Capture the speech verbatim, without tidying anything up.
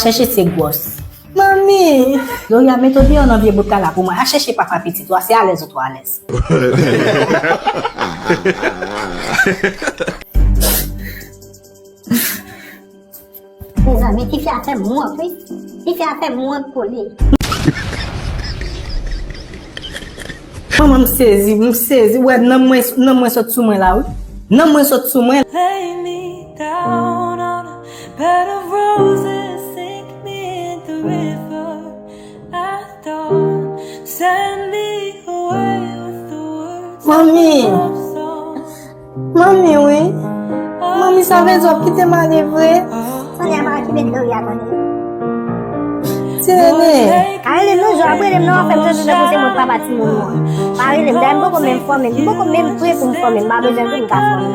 Chèche se gwòs. Manmi! Gloria, mete w deyò nan vye bout la pou mwen. A chèche papa pitit ou a, se alèz ou twò alèz. Mezanmi, tifi a fè m wont, wi. Tifi a fè m wont pou li. Manman, m sezi, m sezi. Ou wè, nanm mwen, nanm mwen sot sou mwen la, wi. Nanm mwen sot sou mwen. Lay me down on a bed of roses, sink me in the river at dawn. Send me away with the words of a love song. Manmi, wi. Manmi, sa vle di w ap kite m ale vre? Sonya, pa kite Gloria tande. Ti nene. Ka rele m non, jan w ap rele m nan, w ap fè m santi tankou se mwen k papa timoun ou an. Pa rele m, dayè m poko menm fòme, m poko menm pre pou m fòme, m pa bezwen tou m ka fòme.